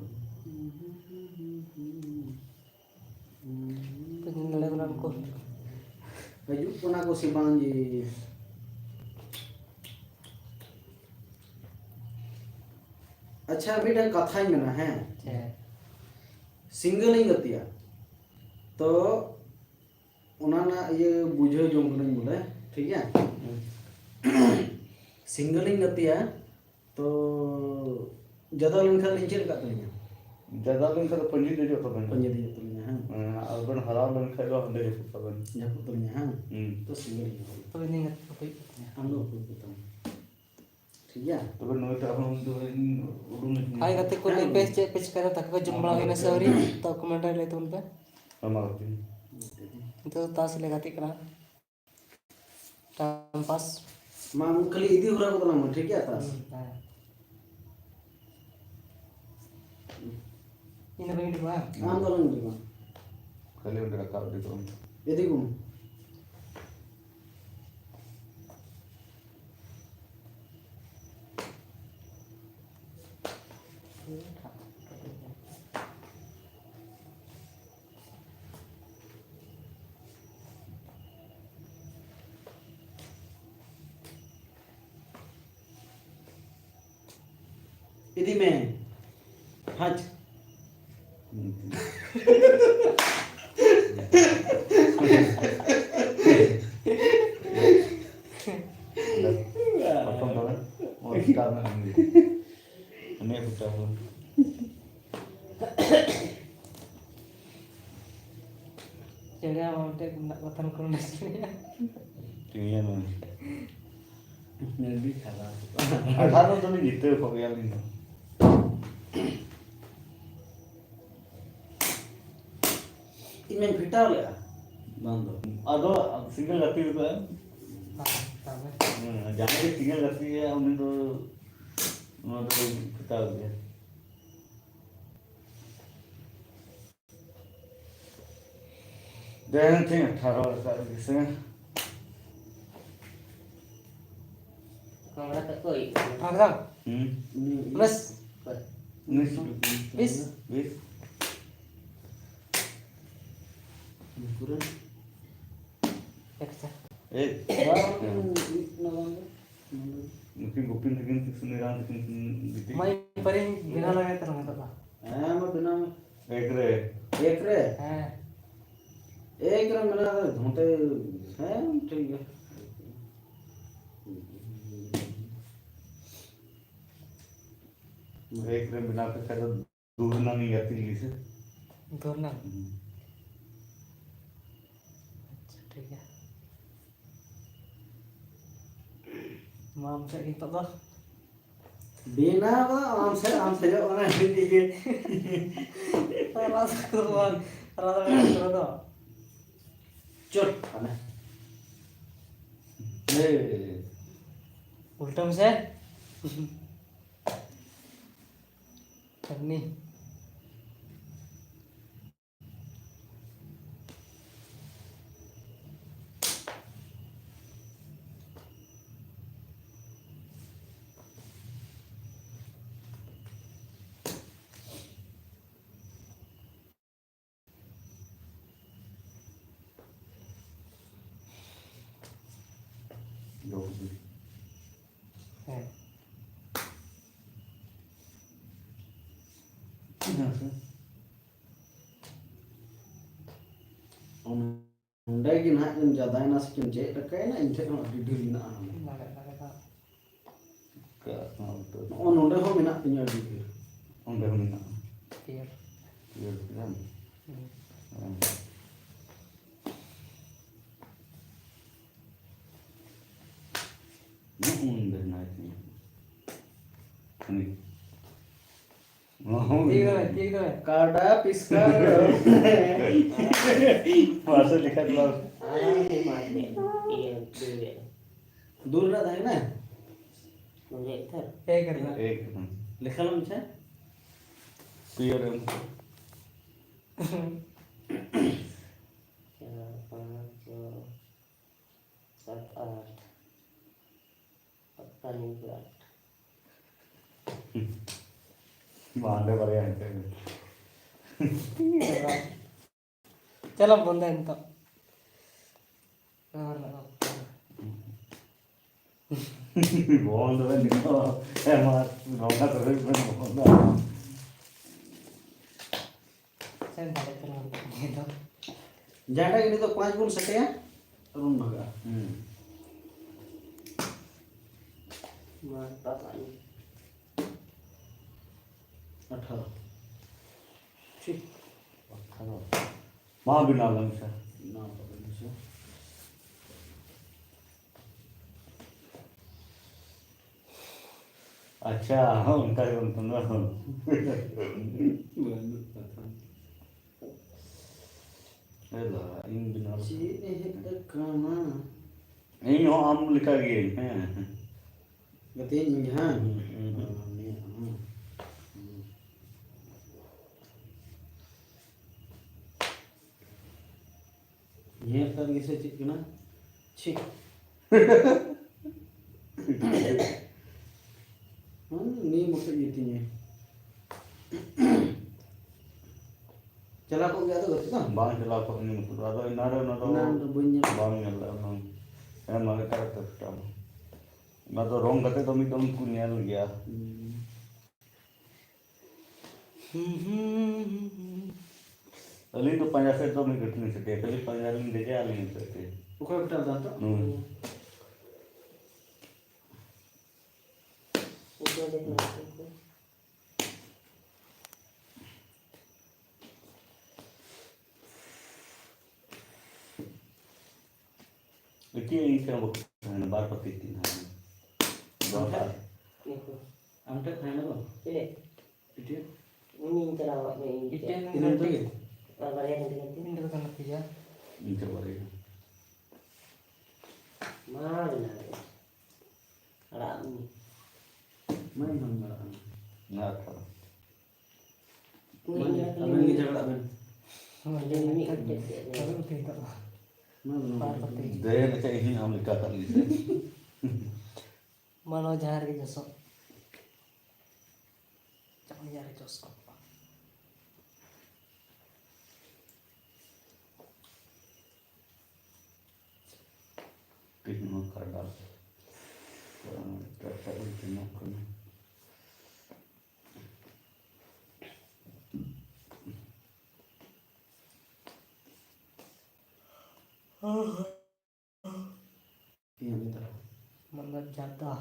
ᱛᱮᱦᱮᱧ ᱱᱚᱰᱮ ᱠᱷᱚᱱᱟᱜ ᱠᱚ ᱦᱤᱡᱩᱜ ᱠᱟᱱᱟ ᱠᱚ ᱥᱮ ᱵᱟᱝ ᱡᱮ? ᱟᱪᱪᱷᱟ, ᱢᱤᱫᱴᱟᱝ ᱠᱟᱛᱷᱟᱧ ᱢᱮᱱᱟ, ᱦᱮᱸ? ᱦᱮᱸ᱾ ᱥᱤᱝᱜᱮᱞᱤᱧ ᱜᱟᱛᱮᱜᱼᱟ, ᱛᱚ ᱚᱱᱟ ᱨᱮᱱᱟᱜ ᱤᱭᱟᱹ ᱵᱩᱡᱷᱟᱹᱣ ᱡᱚᱝ ᱠᱟᱹᱱᱟᱹᱧ ᱵᱚᱞᱮ, ᱴᱷᱤᱠ ᱜᱮᱭᱟ? ᱦᱩᱸ᱾ ᱥᱤᱝᱜᱮᱞᱤᱧ ᱜᱟᱛᱮᱜᱼᱟ, ᱛᱚ ᱡᱟᱫᱟ ᱞᱮᱱᱠᱷᱟᱱ ᱞᱤᱧ ᱪᱮᱫ ᱠᱟᱜ ᱛᱟᱹᱞᱤᱧᱟ? ᱡᱟᱫᱟ ᱞᱮᱱᱠᱷᱟᱱ ᱫᱚ ᱯᱟᱹᱧᱡᱤ ᱫᱮᱡᱚᱜ ᱛᱟᱵᱮᱱᱟ᱾ ᱯᱟᱹᱧᱡᱤ ᱫᱮᱡᱚᱜ ᱛᱟᱹᱞᱤᱧᱟ, ᱦᱮᱸ᱾ ᱦᱮᱸ, ᱟᱨ ᱵᱮᱱ ᱦᱟᱨᱟᱣ ᱞᱮᱱᱠᱷᱟᱱ ᱫᱚ ᱦᱟᱸᱰᱮ ᱡᱟᱹᱯᱩᱫ ᱛᱟᱵᱮᱱ᱾ ᱡᱟᱹᱯᱩᱫ ᱛᱟᱹᱞᱤᱧᱟ, ᱦᱮᱸ᱾ ᱦᱩᱸ᱾ ᱛᱚ ᱥᱤᱝᱜᱮᱞᱤᱧ ᱜᱟᱛᱮᱜᱼᱟ᱾ ᱛᱚᱵᱮ ᱤᱧ ᱜᱟᱛᱮ ᱠᱚ ᱦᱩᱭᱩᱜ ᱛᱤᱧᱟ᱾ ᱟᱢ ᱫᱚ ᱚᱠᱚᱭ ᱠᱚ ᱛᱟᱢᱟ? ᱴᱷᱤᱠ ᱜᱮᱭᱟ? ᱛᱚᱵᱮ ᱱᱩᱭ ᱴᱟᱜ ᱦᱚᱸ ᱩᱱᱤ ᱫᱚ ᱤᱧ ᱩᱰᱩᱝ ᱮ ᱛᱤᱧᱟ᱾ ᱦᱟᱭ ᱜᱟᱛᱮ ᱠᱚ, ᱞᱟᱹᱭ ᱯᱮ ᱪᱮᱫ ᱯᱮ ᱪᱤᱠᱟᱹᱭᱟ, ᱫᱟᱠᱟ ᱠᱚ ᱡᱚᱢ ᱵᱟᱲᱟ ᱦᱩᱭᱱᱟ ᱥᱮ ᱟᱹᱣᱨᱤ? ᱛᱚ comment ᱨᱮ ᱞᱟᱹᱭ ᱛᱟᱵᱚᱱ ᱯᱮ᱾ ᱦᱮᱸ, ᱢᱟ ᱜᱟᱛᱮ᱾ ᱱᱤᱛᱚᱜ ᱫᱚ ᱛᱟᱥ ᱞᱮ ᱜᱟᱛᱮᱜ ᱠᱟᱱᱟ᱾ Time pass᱾ ᱢᱟ, ᱟᱢ ᱠᱷᱟᱹᱞᱤ ᱤᱫᱤ ᱦᱚᱨᱟ ᱠᱚ ᱛᱟᱞᱟᱝ ᱢᱮ, ᱴᱷᱤᱠ ᱜᱮᱭᱟ? ᱛᱟᱥ᱾ ᱦᱩᱸ, ᱦᱮᱸ᱾ ᱤᱧ ᱫᱚ ᱵᱟᱹᱧ ᱩᱰᱩᱠᱚᱜᱼᱟ᱾ ᱟᱢ ᱫᱚ ᱟᱞᱚᱢ ᱩᱰᱩᱠᱚᱜᱼᱟ᱾ ᱠᱷᱟᱹᱞᱤ ᱚᱸᱰᱮ ᱨᱟᱠᱟᱵ ᱤᱫᱤ ᱠᱚᱜ ᱢᱮ᱾ ᱤᱫᱤ ᱠᱚᱢ᱾ ᱤᱫᱤ ᱢᱮ᱾ ᱦᱟᱡᱽ᱾ ᱯᱨᱚᱛᱷᱚᱢ ᱫᱷᱚᱨᱮ, ᱚᱱᱟ ᱯᱷᱩᱴᱟᱣ ᱢᱮ ᱟᱢ ᱜᱮ᱾ ᱩᱱᱤᱭᱟᱜ ᱯᱷᱩᱴᱟᱣ ᱢᱮ᱾ ᱪᱮᱬᱮ ᱟᱢ ᱢᱤᱫᱴᱮᱡ ᱢᱮᱱᱟᱜ ᱠᱚ ᱛᱟᱢ ᱠᱚ ᱱᱚᱰᱮ ᱪᱮᱬᱮ᱾ ᱴᱷᱤᱠ ᱜᱮᱭᱟ, ᱱᱚᱣᱟ᱾ ᱟᱹᱰᱤ ᱠᱷᱟᱨᱟᱯ᱾ ᱟᱫᱷᱟᱨ ᱫᱚ ᱛᱚᱵᱮ ᱡᱤᱛᱟᱹᱣ ᱠᱚᱜ ᱜᱮᱭᱟᱞᱤᱧ ᱫᱚ᱾ ᱤᱧ ᱢᱟᱧ ᱯᱷᱤᱴᱟᱣ ᱞᱮᱜᱼᱟ᱾ ᱵᱟᱝ ᱫᱚ᱾ ᱟᱫᱚ ᱥᱤᱝᱜᱮᱞ ᱜᱟᱛᱮ ᱨᱮᱫᱚ ᱮᱢ᱾ ᱦᱮᱸ, ᱛᱟᱦᱞᱮ᱾ ᱦᱮᱸ, ᱡᱟᱦᱟᱸᱭ ᱜᱮ ᱥᱤᱝᱜᱮᱞ ᱜᱟᱛᱮᱜᱼᱟ, ᱩᱱᱤ ᱫᱚ ᱱᱚᱣᱟ ᱫᱚ ᱯᱷᱤᱴᱟᱣ ᱜᱮᱭᱟ᱾ ᱫᱮᱱ ᱴᱷᱤᱠ ᱟᱴᱷᱟᱨᱚ ᱨᱟᱠᱟᱵ ᱜᱮ ᱥᱮ᱾ ᱠᱟᱢᱨᱟ ᱛᱟᱠᱚ ᱤᱭᱟᱹ᱾ ᱟᱨ ᱫᱟᱢ? ᱦᱩᱸ᱾ ᱩᱱᱤᱥ᱾ ᱩᱱᱤᱥ᱾ ᱵᱤᱥ᱾ ᱵᱤᱥ᱾ ᱩᱱᱠᱩ ᱨᱮᱱ ᱮᱠᱥᱟ᱾ ᱮᱭ᱾ ᱵᱟᱝ, ᱦᱮᱸ᱾ ᱱᱩᱠᱤᱱ ᱜᱩᱯᱤᱱ ᱛᱟᱹᱠᱤᱱ ᱥᱩᱱᱤᱨᱟᱢ ᱛᱟᱹᱠᱤᱱ ᱠᱤᱱ ᱜᱤᱛᱤᱡ᱾ ᱢᱟᱹᱭ ᱯᱟᱹᱨᱤᱧ ᱵᱮᱱᱟᱣ ᱞᱟᱜᱟᱭ ᱛᱟᱞᱟᱝᱟ ᱱᱤᱛᱚᱜ ᱫᱚ᱾ ᱦᱮᱸ, ᱢᱟ ᱵᱮᱱᱟᱣ ᱢᱮ᱾ ᱮᱠ ᱨᱮ᱾ ᱮᱠ ᱨᱮ? ᱦᱮᱸ᱾ ᱮᱠ ᱨᱮ ᱢᱮᱱᱟᱜ ᱫᱚ ᱜᱷᱚᱱᱴᱮ, ᱦᱮᱸ, ᱴᱷᱤᱠ ᱜᱮᱭᱟ᱾ ᱮᱠ ᱨᱮ ᱵᱮᱱᱟᱣ ᱠᱮᱫ ᱠᱷᱟᱡ ᱫᱚ ᱫᱩ ᱨᱮᱱᱟᱜ ᱤᱧ ᱜᱟᱛᱮ ᱞᱮᱜᱮ ᱥᱮ᱾ ᱫᱩ ᱨᱮᱱᱟᱜ? ᱦᱩᱸ᱾ ᱟᱪᱪᱷᱟ, ᱴᱷᱤᱠ ᱜᱮᱭᱟ᱾ ᱢᱟ ᱟᱢ ᱥᱮᱫ ᱜᱮ ᱱᱤᱛᱚᱜ ᱫᱚ᱾ ᱵᱮᱱᱟᱣ ᱫᱚ ᱟᱢ ᱥᱮᱫ, ᱟᱢ ᱥᱮᱫᱚᱜ ᱠᱟᱱᱟ ᱴᱷᱤᱠ ᱜᱮ᱾ ᱨᱟᱥ ᱠᱚ ᱵᱟᱝ, ᱨᱟᱥ ᱠᱚ ᱫᱚ᱾ ᱪᱚᱞ, ᱦᱟᱱᱮ᱾ ᱮᱭ᱾ ᱩᱞᱴᱟᱹ ᱢᱮᱥᱮ᱾ ᱮᱢᱱᱤ᱾ ᱦᱮᱸ᱾ ᱦᱮᱸ ᱥᱮ᱾ ᱱᱟᱦᱟᱜ ᱠᱤᱱ ᱡᱟᱫᱟᱭᱮᱱᱟ ᱥᱮ ᱠᱤᱱ ᱪᱮᱫ ᱞᱮᱠᱟᱭᱮᱱᱟ, ᱤᱧ ᱴᱷᱮᱱ ᱦᱚᱸ ᱟᱹᱰᱤ ᱰᱷᱮᱨ ᱢᱮᱱᱟᱜᱼᱟ᱾ ᱫᱟᱲᱮ, ᱫᱟᱲᱮ ᱫᱚ᱾ ᱚᱠᱟ ᱱᱚᱣᱟ ᱩᱛᱟᱹᱨ? ᱱᱚᱜᱼᱚ ᱱᱚᱰᱮ ᱦᱚᱸ ᱢᱮᱱᱟᱜ ᱛᱤᱧᱟ ᱟᱹᱰᱤ ᱰᱷᱮᱨ᱾ ᱚᱸᱰᱮ ᱦᱚᱸ ᱢᱮᱱᱟᱜᱼᱟ᱾ ᱯᱤᱭᱟᱹᱨ᱾ ᱯᱤᱭᱟᱹᱨ ᱠᱮᱫᱟᱢ? ᱦᱩᱸ᱾ ᱦᱮᱸ᱾ ᱱᱚᱜᱼᱚ ᱱᱚᱰᱮ ᱦᱮᱱᱟᱭ ᱛᱤᱧᱟ᱾ ᱦᱟᱹᱱᱤ᱾ ᱴᱷᱤᱠ ᱫᱚ, ᱴᱷᱤᱠ ᱫᱚ᱾ ᱠᱟᱰᱟ ᱯᱤᱥᱠᱟ᱾ ᱢᱟᱥᱮ ᱞᱮᱠᱷᱟ ᱫᱚ᱾ ᱟᱨᱟᱢ ᱛᱮ ᱢᱟᱨ ᱢᱮ᱾ ᱤᱭᱟᱹ, ᱫᱩ ᱨᱮ᱾ ᱫᱩ ᱨᱮᱱᱟᱜ ᱛᱟᱦᱮᱸ ᱠᱟᱱᱟ? ᱱᱚᱰᱮ ᱮᱠ ᱛᱷᱟᱨ᱾ ᱮᱠ ᱨᱮᱱᱟᱜ᱾ ᱮᱠ ᱨᱮᱱᱟᱜ᱾ ᱞᱮᱠᱷᱟ ᱞᱮᱢ ᱥᱮ? ᱥᱩᱭᱟᱹ ᱨᱮ᱾ ᱪᱟᱨ, ᱯᱟᱸᱪ, ᱪᱷᱚ, ᱥᱟᱛ, ᱟᱴ᱾ ᱯᱟᱠᱠᱟ ᱱᱤᱭᱩ ᱯᱞᱟᱱᱴ᱾ ᱵᱟᱝ, ᱚᱸᱰᱮ ᱵᱟᱨᱭᱟ ᱦᱮᱱᱟᱜ ᱠᱟᱫᱟ᱾ ᱪᱚᱞᱚ ᱵᱚᱱᱫᱚᱭ ᱱᱤᱛᱚᱜ᱾ ᱵᱚᱱᱫᱚᱭ ᱱᱤᱛᱚᱜ᱾ ᱦᱮᱸ, ᱢᱟ, ᱱᱚᱝᱠᱟ ᱛᱚᱵᱮ ᱵᱚᱱᱫᱚ᱾ ᱥᱮᱱ ᱫᱟᱲᱮ ᱠᱟᱱᱟ ᱱᱤᱭᱟᱹ ᱫᱚ᱾ ᱡᱟᱦᱟᱸᱴᱟᱜ ᱜᱮ ᱱᱤᱛᱚᱜ ᱯᱟᱸᱪ ᱵᱚᱱ ᱥᱮᱴᱮᱭᱟ, ᱟᱨ ᱵᱚᱱ ᱵᱷᱟᱜᱟᱜᱼᱟ᱾ ᱦᱩᱸ᱾ ᱢᱟ, ᱛᱟᱯᱟᱜ ᱤᱧ᱾ ᱟᱴᱷᱟᱨᱚ᱾ ᱴᱷᱤᱠ᱾ ᱟᱴᱷᱟᱨᱚ᱾ ᱢᱟ ᱵᱮᱱᱟᱣ ᱞᱮᱱ ᱥᱮ᱾ ᱵᱮᱱᱟᱣ ᱠᱟᱜ ᱞᱮᱱ ᱥᱮ᱾ ᱟᱪᱪᱷᱟ, ᱚᱱᱠᱟ ᱜᱮ ᱚᱱᱛᱮ ᱫᱚ᱾ ᱵᱟᱹᱱᱩᱜ ᱠᱟᱛᱷᱟ᱾ ᱮ ᱞᱟᱞᱟ, ᱤᱧ ᱵᱮᱱᱟᱣ ᱪᱮᱫ ᱮ ᱦᱮᱡ ᱟᱠᱟᱱᱟ? ᱤᱧ ᱦᱚᱸ ᱟᱢ ᱞᱮᱠᱟ ᱜᱤᱭᱟᱹᱧ, ᱦᱮᱸ᱾ ᱜᱟᱛᱮ ᱤᱧ ᱜᱮ, ᱦᱮᱸ? ᱦᱩᱸ, ᱦᱩᱸ, ᱦᱩᱸ᱾ ᱚ, ᱱᱤᱭᱟᱹ, ᱦᱩᱸ᱾ ᱦᱩᱸ᱾ ᱧᱮᱞ ᱠᱟᱱ ᱜᱮᱥᱮ ᱪᱮᱫ ᱠᱟᱱᱟ? ᱪᱷᱤ᱾ ᱦᱩᱸ, ᱱᱤᱭᱟᱹ ᱢᱚᱛᱚᱡ ᱜᱮ ᱛᱤᱧᱟᱹ᱾ ᱪᱟᱞᱟᱣ ᱠᱚᱜ ᱜᱮᱭᱟ ᱟᱫᱚ ᱜᱟᱛᱮ ᱫᱚ? ᱵᱟᱝ ᱪᱟᱞᱟᱣ ᱠᱚᱜ ᱤᱧ ᱱᱩᱠᱩ ᱫᱚ᱾ ᱟᱫᱚ ᱮᱱᱟᱱ ᱨᱮ ᱚᱱᱟ ᱫᱚ ᱚᱱᱟ ᱫᱚ ᱵᱟᱹᱧ ᱧᱮᱞ᱾ ᱵᱟᱝ ᱧᱮᱞ ᱞᱮᱫᱟ ᱚᱱᱟ᱾ ᱮᱱ ᱢᱟᱨᱮ ᱠᱟᱨᱮᱠᱴᱟᱨ ᱴᱟᱜ᱾ ᱚᱱᱟ ᱫᱚ ᱨᱚᱝ ᱠᱟᱛᱮ ᱫᱚ ᱢᱤᱫ ᱫᱚᱢ ᱠᱚ ᱧᱮᱞ ᱜᱮᱭᱟ᱾ ᱦᱩᱸ᱾ ᱟᱹᱞᱤᱧ ᱫᱚ ᱯᱟᱸᱡᱟ ᱥᱮᱫ ᱫᱚ ᱢᱤᱫ ᱜᱷᱟᱹᱴᱤ ᱞᱤᱧ ᱥᱮᱴᱮᱨ, ᱠᱷᱟᱹᱞᱤ ᱯᱟᱸᱡᱟ ᱨᱮᱞᱤᱧ ᱫᱮᱡᱚᱜᱼᱟ, ᱟᱹᱞᱤᱧ ᱞᱤᱧ ᱥᱮᱴᱮᱨ᱾ ᱚᱠᱚᱭ ᱠᱚᱴᱟᱣ ᱫᱟ ᱱᱤᱛᱚᱜ? ᱱᱩᱭ᱾ ᱩᱱᱠᱩ ᱫᱚ ᱫᱮᱠᱷ ᱢᱮ, ᱩᱱᱠᱩ᱾ ᱤᱴᱤ ᱤᱧ ᱴᱷᱮᱱ ᱵᱟᱠᱚ ᱛᱟᱦᱮᱱᱟ, ᱵᱟᱨ ᱯᱟᱹᱛᱤ ᱤᱴᱤ ᱛᱟᱦᱮᱱᱟ᱾ ᱟᱢ ᱴᱷᱮᱱ? ᱵᱟᱨ᱾ ᱤᱧ ᱴᱷᱮᱱ ᱛᱟᱦᱮᱱᱟ ᱵᱟᱝ? ᱪᱮᱫ? ᱤᱴᱤ? ᱩᱱᱤᱧ ᱪᱟᱞᱟᱣ ᱟᱠᱟᱫ ᱢᱮ, ᱤᱧ ᱤᱴᱤ ᱴᱷᱮᱱ᱾ ᱛᱤᱱᱟᱹᱜ ᱛᱟᱹᱜᱤ? ᱟᱨ ᱵᱟᱨᱭᱟ ᱠᱟᱱ ᱛᱤᱧᱟ᱾ ᱤᱧ ᱫᱚ ᱠᱟᱱᱟ ᱯᱮᱭᱟ᱾ ᱤᱧ ᱫᱚ ᱵᱟᱨᱭᱟ᱾ ᱢᱟ ᱵᱮᱱᱟᱣ ᱠᱮᱫ᱾ ᱟᱲᱟᱜ ᱢᱮ᱾ ᱢᱟ ᱮᱱᱟᱝ ᱟᱲᱟᱜ ᱢᱮ᱾ ᱚᱱᱟ ᱟᱴᱷᱟᱨᱚ᱾ ᱢᱟ, ᱟᱵᱮᱱ ᱜᱮ ᱡᱷᱟᱜᱽᱲᱟᱜ ᱵᱮᱱ᱾ ᱟᱵᱮᱱ ᱜᱮ ᱡᱷᱟᱜᱽᱲᱟᱜ ᱵᱮᱱ᱾ ᱢᱟ, ᱵᱟᱨ ᱠᱟᱛᱮ᱾ ᱫᱮ ᱱᱟᱠᱷᱟ ᱤᱧ ᱦᱚᱸ ᱟᱢ ᱞᱮᱠᱟ ᱠᱟᱜ ᱞᱤᱧ ᱥᱮ᱾ ᱢᱟ, ᱱᱚᱣᱟ ᱡᱟᱦᱟᱸ ᱨᱮᱜᱮ ᱡᱚᱥᱚᱜ᱾ ᱡᱟᱦᱟᱸ ᱨᱮᱜᱮ ᱡᱚᱥᱚᱜ᱾ ᱛᱤᱱ ᱱᱚᱣᱟ ᱠᱟᱰᱟ᱾ ᱮᱴᱟᱜ ᱮᱴᱟᱜ ᱤᱧ ᱛᱤᱱᱚᱜ ᱠᱟᱱᱟ᱾ ᱤᱧ ᱢᱮᱛᱟ᱾ ᱢᱚᱱᱚᱡᱽ ᱡᱟᱫᱟ᱾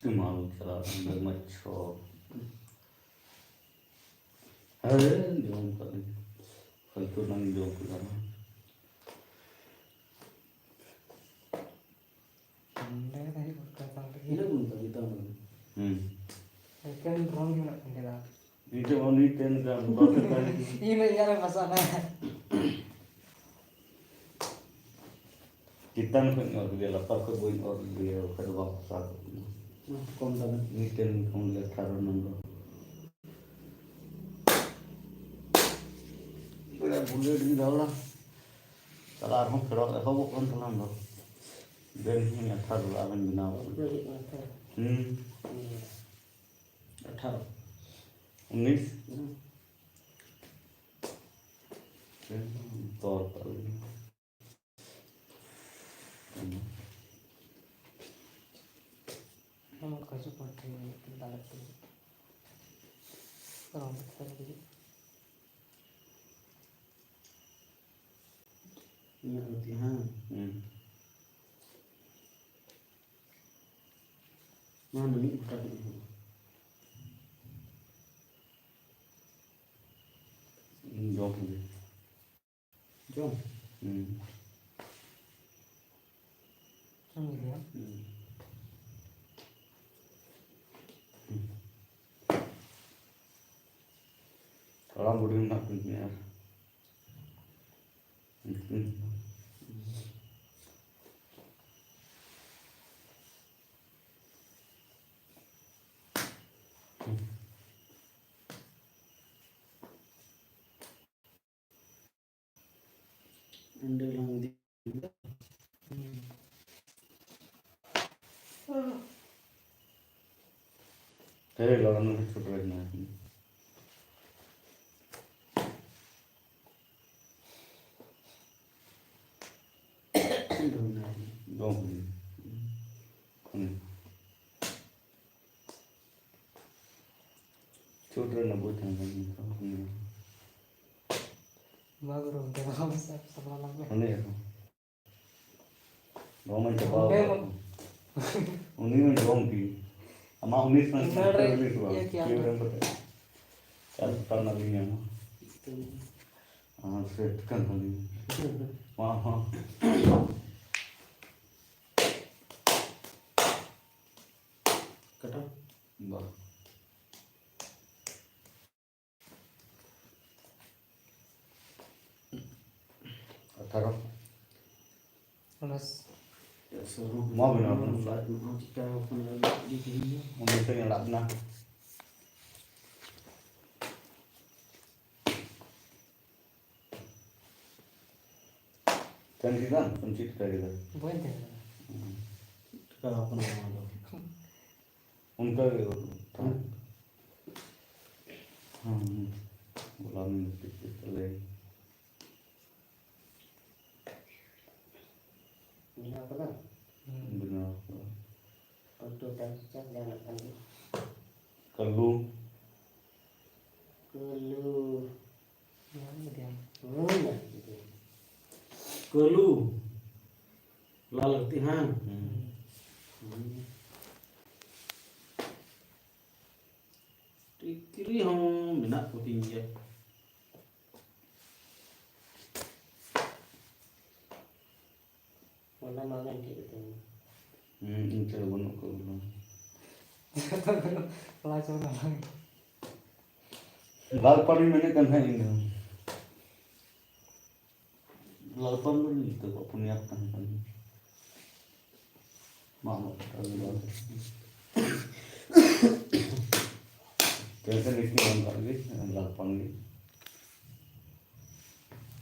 ᱛᱩᱢᱟᱞ ᱪᱟᱞᱟᱣ ᱠᱟᱱ ᱫᱚ ᱢᱟᱪᱷᱚ᱾ ᱦᱮᱸ, ᱡᱚᱢ ᱠᱟᱜ ᱞᱤᱧ᱾ ᱯᱷᱟᱞᱛᱩ ᱨᱮᱱᱟᱜ ᱞᱤᱧ ᱡᱚᱢ ᱠᱮᱫᱟ᱾ ᱚᱸᱰᱮ ᱫᱚ ᱦᱩᱭᱩᱜ ᱫᱚᱨᱠᱟᱨ ᱠᱟᱱ ᱜᱮᱭᱟ᱾ ᱤᱱᱟᱹ ᱠᱚ ᱢᱮᱛᱟᱜ ᱜᱮᱛᱟ ᱵᱚᱱᱟ᱾ ᱦᱩᱸ᱾ ᱮᱠᱮᱱ ᱨᱚᱝ ᱜᱮ ᱢᱮᱱᱟᱜ ᱛᱤᱧ ᱜᱮᱭᱟ᱾ ᱤᱧ ᱴᱷᱮᱱ ᱢᱟ ᱢᱤᱫᱴᱮᱱ ᱜᱟᱱ ᱵᱟᱯᱮ ᱛᱟᱦᱮᱸ᱾ ᱤᱧ ᱫᱚ ᱤᱧᱟᱹᱜ ᱨᱮ ᱯᱷᱟᱥᱟᱣ ᱱᱟ᱾ ᱪᱮᱛᱟᱱ ᱠᱷᱚᱱ ᱤᱧ ᱚᱨ ᱠᱮᱫᱮᱭᱟ, ᱞᱟᱛᱟᱨ ᱠᱷᱚᱱ ᱵᱟᱹᱧ ᱚᱨ ᱠᱮᱫᱮᱭᱟ, ᱵᱟᱠᱷᱟᱡ ᱫᱚ ᱵᱟᱝ ᱯᱷᱟᱥᱟᱣ ᱠᱚᱜ ᱠᱮᱭᱟ᱾ ᱢᱟ, ᱠᱚᱢ ᱛᱟᱵᱮᱱ᱾ ᱢᱤᱫᱴᱮᱱ ᱠᱚᱢ ᱜᱮᱭᱟ, ᱟᱴᱷᱟᱨᱚ ᱱᱚᱢᱵᱚᱨ᱾ ᱵᱮᱲᱟ ᱵᱩᱞᱮᱴ ᱜᱮ ᱫᱷᱟᱣᱞᱟ᱾ ᱛᱟᱦᱞᱮ ᱟᱨᱦᱚᱸ ᱯᱷᱮᱰᱚᱜ ᱮᱦᱚᱵᱚᱜ ᱠᱟᱱ ᱛᱟᱞᱟᱝ ᱫᱚ᱾ ᱵᱮᱱ ᱦᱚᱸ ᱟᱴᱷᱟᱨᱚ ᱟᱵᱮᱱ ᱵᱮᱱᱟᱣ ᱠᱟᱱᱟ᱾ ᱦᱩᱭᱩᱜ ᱠᱟᱱᱟ ᱛᱚ᱾ ᱦᱩᱸ᱾ ᱦᱩᱸ᱾ ᱟᱴᱷᱟᱨᱚ᱾ ᱩᱱᱤᱥ᱾ ᱦᱩᱸ᱾ ᱛᱚᱞ ᱛᱟᱞᱤᱧ᱾ ᱱᱚᱣᱟ ᱠᱚ ᱦᱤᱡᱩᱜ ᱠᱟᱱ ᱴᱨᱮᱱ ᱨᱮ ᱫᱟᱞᱮ ᱛᱮ ᱨᱚᱝ ᱠᱟᱛᱮ ᱫᱮᱡᱚᱜ᱾ ᱤᱧᱟᱹᱜ ᱜᱟᱛᱮ, ᱦᱮᱸ᱾ ᱦᱩᱸ᱾ ᱱᱚᱣᱟ ᱫᱚ ᱢᱤᱫ ᱜᱷᱚᱴᱟ ᱜᱮ ᱦᱩᱭᱩᱜᱼᱟ᱾ ᱤᱧ ᱡᱚᱢ ᱠᱮᱫᱟᱹᱧ᱾ ᱡᱚᱢ? ᱦᱩᱸ᱾ ᱡᱚᱢ ᱠᱮᱫᱟᱢ? ᱦᱩᱸ᱾ ᱦᱩᱸ᱾ ᱦᱟᱲᱟᱢ ᱵᱩᱰᱷᱤ ᱢᱮᱱᱟᱜ ᱠᱤᱱ ᱛᱤᱧᱟ ᱟᱨ ᱩᱱᱠᱤᱱ ᱚᱸᱰᱮ ᱞᱟᱝ ᱤᱫᱤ᱾ ᱦᱮᱸ, ᱞᱚᱜᱚᱱ ᱢᱮ, ᱪᱷᱩᱴᱟᱹᱣ ᱮᱱᱟ᱾ ᱫᱚ ᱦᱩᱭ᱾ ᱦᱩᱸ᱾ ᱪᱷᱩᱴ ᱨᱮᱱᱟᱜ ᱵᱳᱭ ᱛᱟᱦᱮᱸ ᱠᱟᱱ ᱜᱮᱭᱟ᱾ ᱢᱟ ᱜᱩᱨᱩ, ᱚᱱᱛᱮ ᱫᱚ ᱵᱟᱝ ᱥᱟᱯᱲᱟᱣ ᱞᱟᱝ ᱢᱮ᱾ ᱩᱱᱤ ᱟᱨᱦᱚᱸ᱾ ᱱᱚᱣᱟ ᱢᱟᱧ ᱪᱟᱵᱟᱣ ᱚᱸᱰᱮ ᱟᱠᱟᱫ᱾ ᱩᱱᱤ ᱦᱚᱸ ᱡᱚᱢ ᱠᱮᱫ᱾ ᱟᱢᱟᱜ ᱩᱱᱤᱥ ᱨᱮᱱᱟᱜ ᱤᱧ ᱱᱚᱰᱮ ᱥᱮᱴᱮᱨ ᱩᱱᱤᱥ ᱵᱟᱝ᱾ ᱤᱭᱟᱹ ᱠᱮᱭᱟ ᱠᱮᱣ ᱛᱚ᱾ ᱮᱢ ᱠᱟᱛᱮ᱾ ᱪᱟᱨ ᱥᱚ ᱴᱟᱠᱟ ᱨᱮᱱᱟᱜ ᱵᱤᱱ ᱧᱟᱢᱟ᱾ ᱟᱨ ᱥᱮᱴ ᱠᱟᱱ ᱛᱟᱹᱞᱤᱧᱟ᱾ ᱢᱟ, ᱢᱟ᱾ ᱠᱟᱴᱟᱣ᱾ ᱵᱟᱝ᱾ ᱟᱴᱷᱟᱨᱚ᱾ ᱩᱱᱤᱥ᱾ ᱢᱟ ᱵᱮᱱᱟᱣ ᱠᱟᱱᱟ᱾ ᱞᱟᱡ ᱢᱟ ᱪᱤᱠᱟ ᱟᱠᱟᱱᱟ, ᱟᱹᱰᱤ ᱛᱮᱦᱮᱧ ᱫᱚ᱾ ᱩᱱᱤᱥ ᱨᱮᱧ ᱟᱲᱟᱜ ᱮᱱᱟ᱾ ᱛᱟᱦᱮᱱ ᱠᱮᱫᱟᱢ? ᱥᱮᱢ ᱪᱮᱫ ᱞᱮᱠᱟ ᱠᱮᱫᱟ? ᱵᱟᱹᱧ ᱛᱟᱦᱮᱸ ᱠᱟᱱᱟ᱾ ᱦᱩᱸ᱾ ᱪᱤᱠᱟ ᱟᱠᱟᱱᱟ ᱱᱚᱣᱟ ᱫᱚ? ᱚᱱᱠᱟ ᱜᱮ ᱛᱟᱦᱮᱸ᱾ ᱦᱩᱸ᱾ ᱜᱚᱞᱟ ᱢᱤᱫ ᱴᱤᱠ ᱴᱤᱠ ᱛᱟᱞᱮ᱾ ᱵᱮᱱᱟᱣ ᱠᱟᱫᱟ? ᱦᱩᱸ᱾ ᱵᱮᱱᱟᱣ ᱠᱟᱫᱟ᱾ ᱩᱛᱩ ᱫᱟᱠᱟ ᱡᱟᱦᱟᱱᱟᱜ ᱠᱟᱱ ᱜᱮ᱾ ᱠᱟᱹᱞᱩ᱾ ᱠᱟᱹᱞᱩ᱾ ᱦᱩᱭ ᱱᱟ᱾ ᱠᱟᱹᱞᱩ᱾ ᱞᱟ ᱞᱟᱹᱠᱛᱤ ᱦᱟᱝ? ᱦᱩᱸ᱾ ᱦᱩᱸ᱾ ᱴᱤᱠᱨᱤ ᱦᱚᱸ ᱢᱮᱱᱟᱜ ᱠᱚᱛᱤᱧ ᱜᱮᱭᱟ᱾ ᱚᱱᱟ ᱢᱟ ᱢᱮᱱ ᱴᱷᱤᱠ ᱜᱮᱛᱟᱹᱧ᱾ ᱦᱩᱸ, ᱤᱧ ᱴᱷᱮᱱ ᱵᱟᱹᱱᱩᱜ ᱠᱚᱣᱟ ᱵᱚᱞᱮ᱾ ᱡᱚᱛᱚ ᱜᱩᱞᱳ ᱠᱚᱲᱟ ᱪᱚ ᱚᱱᱟ ᱵᱟᱝ᱾ ᱞᱟᱞ ᱯᱟᱲᱤᱧ ᱢᱮᱱᱮᱫ ᱠᱟᱱ ᱛᱟᱦᱮᱸᱫ ᱤᱧ ᱫᱚ᱾ ᱞᱟᱞ ᱯᱟᱲ ᱫᱚ ᱱᱤᱛᱚᱜ ᱯᱩᱱᱭᱟ ᱠᱚ ᱛᱟᱦᱮᱸ ᱠᱟᱱᱟ᱾ ᱢᱟᱜ ᱢᱚᱬᱮ ᱠᱚ ᱟᱹᱜᱩ ᱵᱟᱲᱟ᱾ ᱛᱮᱦᱮᱧ ᱫᱚ ᱱᱤᱛ ᱜᱮ ᱵᱚᱱ ᱠᱟᱜ ᱜᱮ, ᱞᱟᱞ ᱯᱟᱲ ᱜᱮ᱾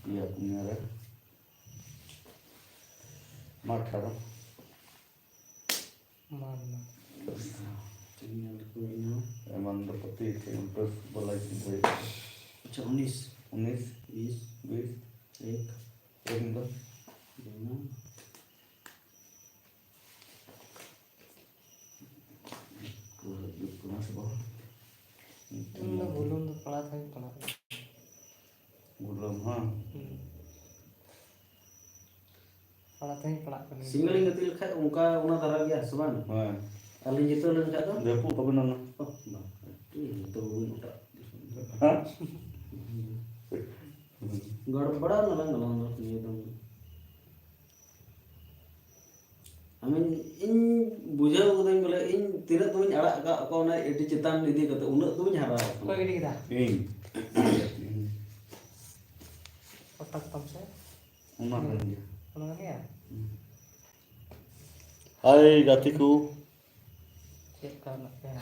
ᱯᱮᱭᱟ ᱯᱩᱱᱭᱟ ᱨᱮ᱾ ᱢᱟ ᱟᱴᱷᱟᱨᱚ᱾ ᱢᱟ, ᱢᱟ᱾ ᱪᱮᱫ ᱧᱮᱞ ᱠᱚ ᱤᱧ ᱦᱚᱸ᱾ ᱮᱢᱟᱱ ᱫᱚ ᱯᱟᱹᱛᱤ ᱠᱚ ᱩᱞᱴᱟᱹ ᱵᱟᱞᱟ ᱜᱮ ᱵᱳᱭ᱾ ᱟᱪᱪᱷᱟ, ᱩᱱᱤᱥ᱾ ᱩᱱᱤᱥ᱾ ᱵᱤᱥ᱾ ᱵᱤᱥ᱾ ᱮᱠ᱾ ᱮᱠ ᱫᱚ? ᱫᱩ᱾ ᱯᱩᱨᱟᱹ ᱡᱩᱛ ᱠᱟᱱᱟ ᱥᱮ ᱵᱟᱝ? ᱤᱧ ᱫᱚ ᱵᱩᱞᱩᱝ ᱫᱚ ᱯᱟᱲᱦᱟᱣ ᱛᱮᱦᱚᱸᱧ ᱯᱟᱲᱦᱟᱜ ᱜᱮᱭᱟ᱾ ᱵᱩᱞᱩᱝ, ᱦᱮᱸ᱾ ᱦᱩᱸ᱾ ᱯᱟᱲᱦᱟᱣ ᱛᱮᱦᱚᱸᱧ ᱯᱟᱲᱦᱟᱜ ᱠᱟᱱ ᱜᱮᱭᱟ᱾ ᱥᱤᱝᱜᱮᱞᱤᱧ ᱜᱟᱛᱮ ᱞᱮᱠᱷᱟᱡ ᱚᱱᱠᱟ ᱚᱱᱟ ᱫᱷᱟᱨᱟ ᱜᱮᱭᱟ ᱥᱮ ᱵᱟᱝ? ᱦᱮᱸ᱾ ᱟᱨᱞᱤᱧ ᱡᱤᱛᱟᱹᱣ ᱞᱮᱱᱠᱷᱟᱡ ᱫᱚ? ᱡᱟᱹᱯᱩᱫ ᱛᱚᱵᱮ ᱱᱟᱝ᱾ ᱚ, ᱵᱟᱝ᱾ ᱟᱹᱰᱤ ᱡᱤᱛᱟᱹᱣ ᱵᱟᱹᱵᱤᱱ ᱚᱴᱟᱜ᱾ ᱦᱮᱸ? ᱜᱚᱲᱵᱟᱲᱟ ᱱᱟᱞᱟᱝ ᱜᱟᱞᱟᱝ ᱫᱚ ᱱᱤᱭᱟᱹ ᱫᱚ᱾ ᱟᱢᱤᱧ, ᱤᱧ ᱵᱩᱡᱷᱟᱹᱣ ᱠᱟᱹᱫᱟᱹᱧ ᱵᱚᱞᱮ, ᱤᱧ ᱛᱤᱱᱟᱹᱜ ᱫᱚᱢᱤᱧ ᱟᱲᱟᱜ ᱟᱠᱟᱫ ᱠᱚᱣᱟ ᱚᱱᱟ ᱮᱰᱤ ᱪᱮᱛᱟᱱ ᱤᱫᱤ ᱠᱟᱛᱮ, ᱩᱱᱟᱹᱜ ᱫᱚᱢᱤᱧ ᱦᱟᱨᱟ ᱟᱠᱟᱱᱟ᱾ ᱚᱠᱚᱭ ᱜᱤᱰᱤ ᱠᱮᱫᱟ? ᱤᱧ᱾ ᱚᱴᱟᱜ ᱛᱟᱢ ᱥᱮ? ᱚᱱᱟ ᱠᱟᱱ ᱜᱮᱭᱟ᱾ ᱚᱱᱟ ᱠᱟᱱ ᱜᱮᱭᱟ? ᱦᱩᱸ᱾ ᱦᱟᱭ, ᱜᱟᱛᱮ ᱠᱚ᱾ ᱪᱮᱫ ᱞᱮᱠᱟ ᱢᱮᱱᱟᱜ ᱯᱮᱭᱟ?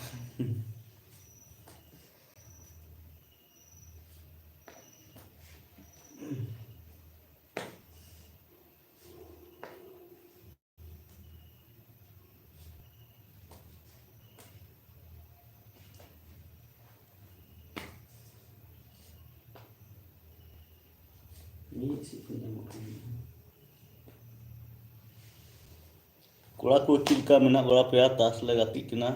ᱢᱤᱫ ᱥᱮᱫ ᱠᱷᱚᱱ ᱧᱟᱢᱚᱜ ᱠᱟᱱᱟ᱾ ᱠᱚᱲᱟ ᱠᱚ ᱪᱮᱫ ᱞᱮᱠᱟ ᱢᱮᱱᱟᱜ ᱵᱟᱲᱟ ᱯᱮᱭᱟ? ᱛᱟᱥ ᱞᱮ ᱜᱟᱛᱮᱜ ᱠᱟᱱᱟ᱾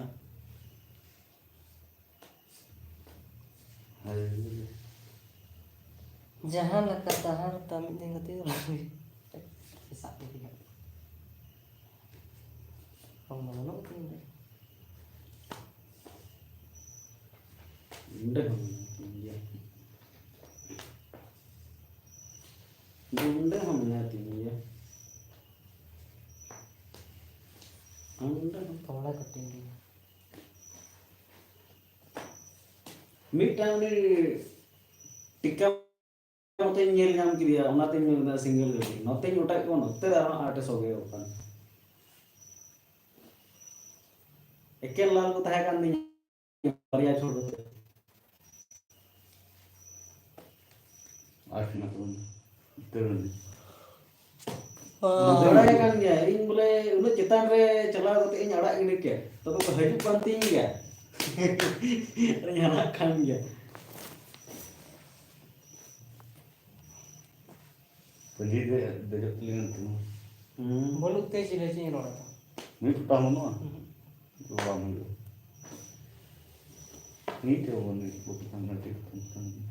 ᱡᱟᱦᱟᱸ ᱞᱮᱠᱟ ᱛᱟᱦᱟᱸ ᱞᱮᱠᱟ ᱢᱤᱫ ᱫᱤᱱ ᱜᱟᱛᱮ ᱨᱚᱦᱚᱭ᱾ ᱥᱟᱵ ᱤᱫᱤ ᱠᱟᱜ ᱢᱮ᱾ ᱦᱚᱲᱢᱚ ᱵᱟᱹᱱᱩᱜ ᱛᱤᱧ ᱨᱮ᱾ ᱱᱚᱰᱮ ᱦᱚᱸ ᱢᱮᱱᱟᱭ ᱛᱤᱧ ᱜᱮᱭᱟ᱾ ᱱᱚᱰᱮ ᱦᱚᱸ ᱢᱮᱱᱟᱭ ᱛᱤᱧ ᱜᱮᱭᱟ᱾ ᱟᱨ ᱱᱚᱰᱮ ᱦᱚᱸ᱾ ᱛᱚᱲᱟ ᱠᱟᱹᱴᱤᱡ ᱜᱮᱭᱟ᱾ ᱢᱤᱫᱴᱟᱝ ᱩᱱᱤ ᱴᱤᱠᱟ ᱱᱚᱛᱮᱧ ᱧᱮᱞ ᱧᱟᱢ ᱠᱮᱫᱮᱭᱟ, ᱚᱱᱟᱛᱮᱧ ᱢᱮᱱᱫᱟ ᱥᱤᱝᱜᱮᱞ ᱜᱟᱹᱰᱤ᱾ ᱱᱚᱛᱮᱧ ᱚᱴᱟᱜ ᱠᱚᱣᱟ, ᱱᱚᱛᱮ ᱨᱮ ᱟᱨᱦᱚᱸ ᱟᱴᱮ ᱥᱚᱜᱮ ᱟᱠᱟᱱ᱾ ᱮᱠᱮᱱ ᱞᱟᱞ ᱠᱚ ᱛᱟᱦᱮᱸ ᱠᱟᱱ ᱛᱤᱧᱟ ᱵᱟᱨᱭᱟ ᱪᱷᱚᱲ ᱠᱟᱛᱮ᱾ ᱟᱨ ᱠᱷᱟᱱ ᱛᱚ ᱩᱛᱟᱹᱨ ᱮᱱᱟ᱾ ᱵᱟᱲᱟᱭ ᱠᱟᱱ ᱜᱮᱭᱟ ᱤᱧ ᱵᱚᱞᱮ ᱩᱱᱟᱹᱜ ᱪᱮᱛᱟᱱ ᱨᱮ ᱪᱟᱞᱟᱣ ᱠᱟᱛᱮ ᱤᱧ ᱟᱲᱟᱜ ᱜᱤᱰᱤ ᱠᱮᱭᱟ, ᱛᱚᱵᱮ ᱠᱚ ᱦᱤᱡᱩᱜ ᱠᱟᱱ ᱛᱤᱧ ᱜᱮᱭᱟ᱾ ᱟᱨᱤᱧ ᱟᱲᱟᱜ ᱠᱟᱱ ᱜᱮᱭᱟ᱾ ᱯᱟᱹᱧᱡᱤ ᱨᱮ ᱫᱮᱡᱚᱜ ᱛᱟᱹᱞᱤᱧᱟ ᱱᱤᱛᱚᱜ ᱢᱟ᱾ ᱦᱩᱸ᱾ ᱵᱟᱹᱱᱩᱜ ᱛᱮ ᱪᱮᱫ ᱞᱮ ᱪᱮᱫ ᱤᱧ ᱨᱚᱲ ᱮᱫᱟ? ᱢᱤᱫ ᱯᱚᱴᱟᱝ ᱵᱟᱹᱱᱩᱜᱼᱟ? ᱩᱦᱩᱸ᱾ ᱫᱚ ᱵᱟᱝ ᱦᱩᱭᱩᱜᱼᱟ᱾ ᱢᱤᱫᱴᱮᱡ ᱦᱚᱸ ᱵᱟᱹᱱᱩᱜ, ᱯᱚᱴᱟᱝ ᱜᱟᱛᱮ ᱠᱚ ᱛᱟᱦᱮᱸ ᱠᱟᱱ ᱜᱮᱭᱟ᱾